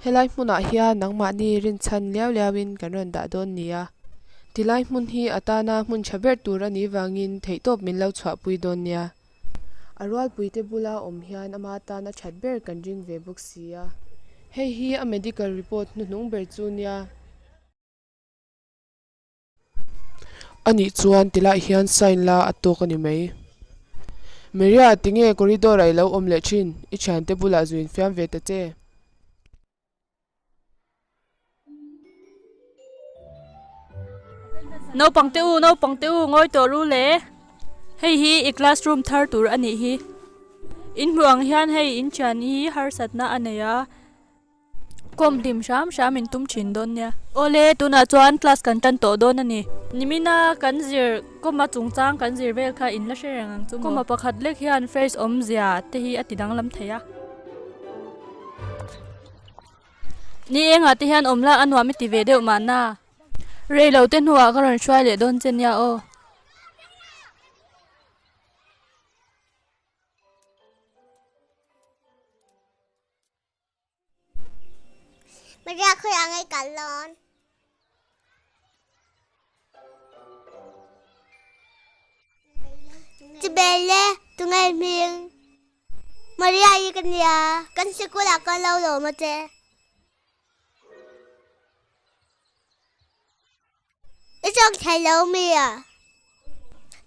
Helai hmunah hian nangmahni rinchhan liau liauin kan rawn dah dawn nia. Tilai hmun hi a tana hmun tha ber tur a nih vangin theihtawp min lo chhuahpui dawn nia. A rualpuite bula awm hian ama tan a that ber kan ring ve bawk si a. Hei hi a medical report hnuhnung ber chu nia. Anih chuan tilai hian sign la a tawk a ni mai. Maria, tinge corridor ah i lo awm leh thin? I thiante bulah zu infiam ve ta che. Naupang te u, naupang te u, ngawi tawh ru le. Hei hi i classroom thar tur a nih hi. In hmuh ang hian hei in thian hi harsatna a nei a. Kawm hlim hram hram in tum thin dawn nia. Awle, tunah chuan class kan tan tawh dawn a ni. Nimina kan zir kawma chungchang kan zir vel kha in la hre reng ang chu maw? Kawma pakhat lek hian phrase awmzia te hi a ti danglam thei a. Ni engah te hian awm la a nuam i ti ve deuh mahna. Rei lo te hnuah ka rawn hruai leh dawn che nia aw. Maria khawi ah ngei kal lawn. Chibel le tu ngei hming. Maria i ka nia. Kan sikul ah kan lo lawm a che. I chawk thei lo mi a?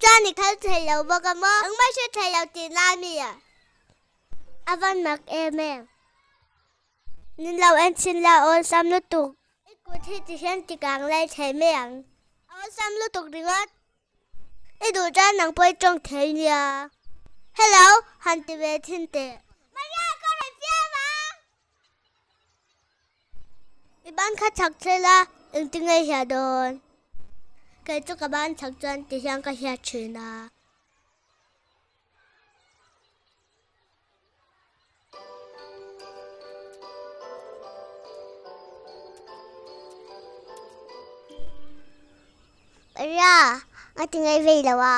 Chuan i khal thei lo bawk a maw? Engmah hre thei lo tihna a mi a? A van mak em em. Nin lo en chhin la awlsam lutuk. I kut hi ti hian ti kang lai thei mai ang. Awlsam lutuk ringawt. I duh chuan nang pawh i tawng thei nia. Hello, han ti ve thin teh. Maria ka rawn fiam ang! I ban kha chak thil a, engtin nge i hia dawn? Kei chu ka ban chak chuan ti hian ka hia thin a. Maria, a ti ngei vei lo a.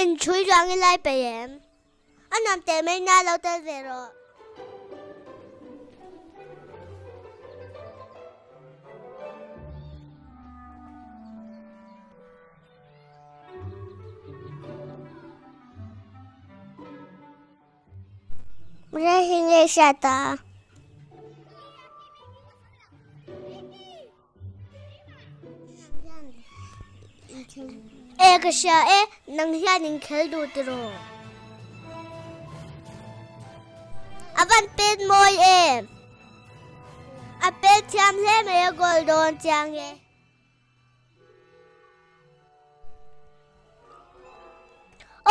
Inchhui ruang i lai peih em? A nuam teh mai na lo tel ve rawh. Maria hi nge hriat a? E ka hria e, nang hian in khel duh tiraw? A van pet mawi em? A pet thiam hle mai a goal dawn chiang e.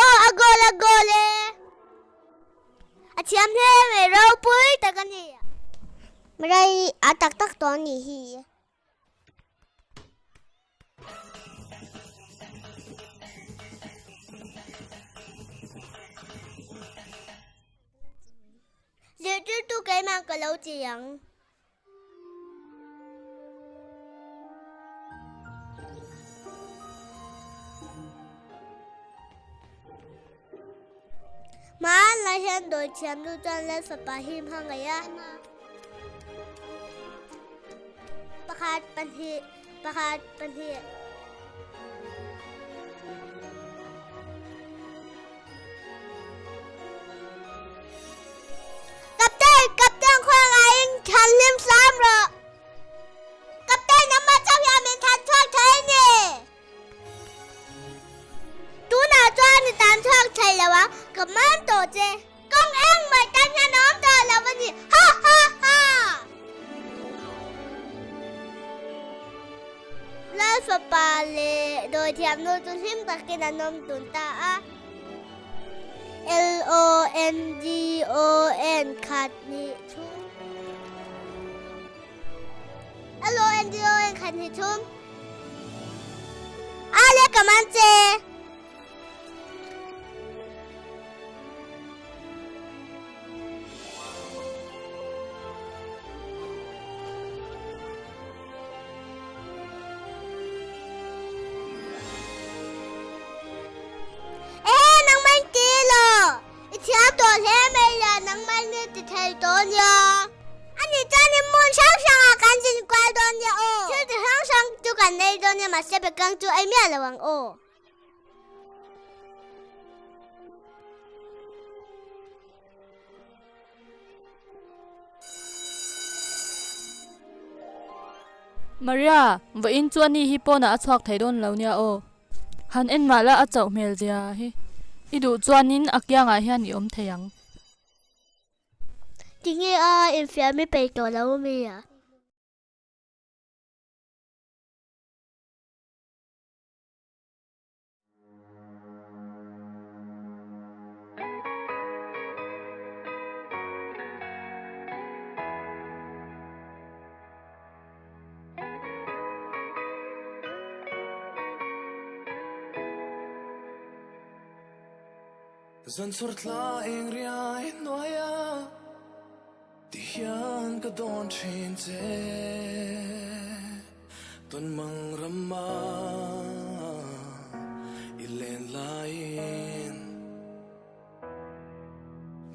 Aw a goal a goal e. A thiam hle mai ropui tak a ni. Marai a tak tak tawh a nih hi. Zirtirtu keimah ka lo ti ang. Hmanlai hian dawithiam nu chuan Lal fapa hi hma ngaih a. Pakhat, pahnih, pakhat, pahnih. Captain, Captain khawngain thlan hlim hram rawh. Captain nangmah chauh hian min thlan chhuak thei a ni. Tunah chuan i tan chhuak thei lo a, ka man tawh che. Kawng engmah tan hian a awm tawh lo a ni. Ha ha ha! Lal fapa leh dawithiamnu chu hlim takin an awm tun ta a. L-O-N-D-O-N khat hnih thum. L-O-N-D-O-N khat hnih thum. A le ka man che. Ehe nangmah in ti lo. I thiam tawh hle mai la nangmah in ti thei tawh nia. dawn nia mahse bekang chu ei miah lo ang aw. Maria, vawiin chu ani hi pawnah a chhuak thei dawn lo nia aw. Han en mah la a chauh hmel zia hi. I duh chuanin a kiangah hian i awm thei ang. Tinge a infiam i peih tawh lo mi a? Zan chhur thla eng riai hnuai a ti hian ka dawn thin che tawn mang ram a i len laiin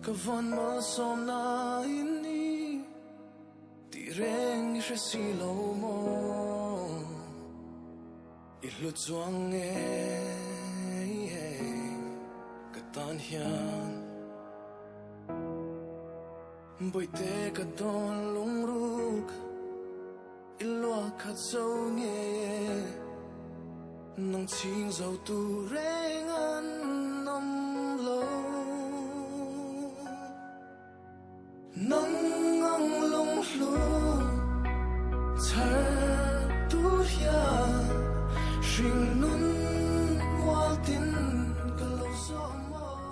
ka vawn malsawmna in ni tih reng i hre si lo maw i hlu chuang nge ka tan hian bawihte ka dawn lungruk i luak khat zo nge nang chhing zo tu reng an awm lo. Nang ang lung hlu chhar tur hian hring nun mual tin ka lo zawh maw.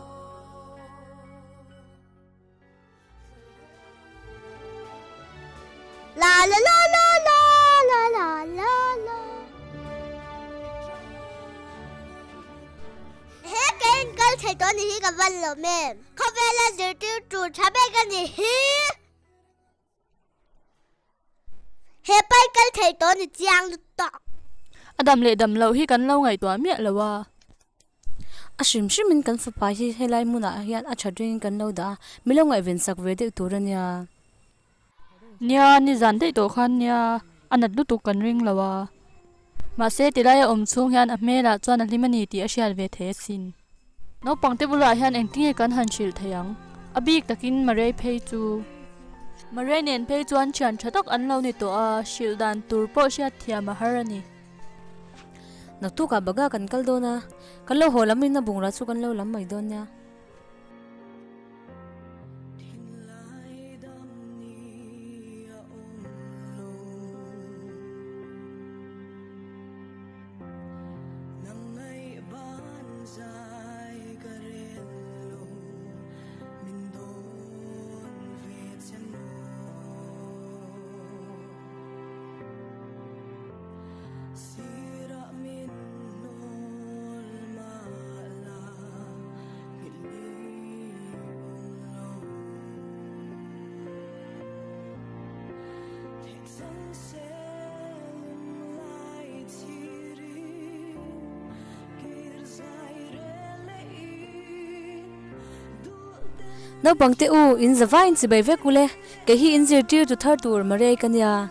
La la la la la la la la la. He ka inkal thei tawh ni hi ka van lo mem. Khawvela zirtir tur tha ber ka ni hi. He pa inkal thei tawh ni chiang lutuk. A dam leh dam loh hi kan lo ngaihtuah miah lo a. A hrim hrimin kan fapa hi helai hmunah hian a that ringin kan lo dah a, min lo ngaihven sak ve deuh tur a nia. Nia, nizan daih tawh khan nia, a nat lutuk kan ring lo a. Mahse, tilai a awm chhung hian a hmelah chuan a hlim a ni tih a hriat ve thei asin. Naupangte bulah hian engtinge kan han hrilh thei ang? A bik takin Marei phei chu. Marei nen phei chuan thian tha tak an lo ni tawh a, hrilh dan tur pawh hriat thiam a har a ni. Naktukah baga kan kal dawn a, kan lo haw lam in a bungrah chu kan lo lam mai dawn nia. Naupangte u, in za vaiin chibai vek ule, kei hi in zirtirtu thar tur Maria-i ka nia.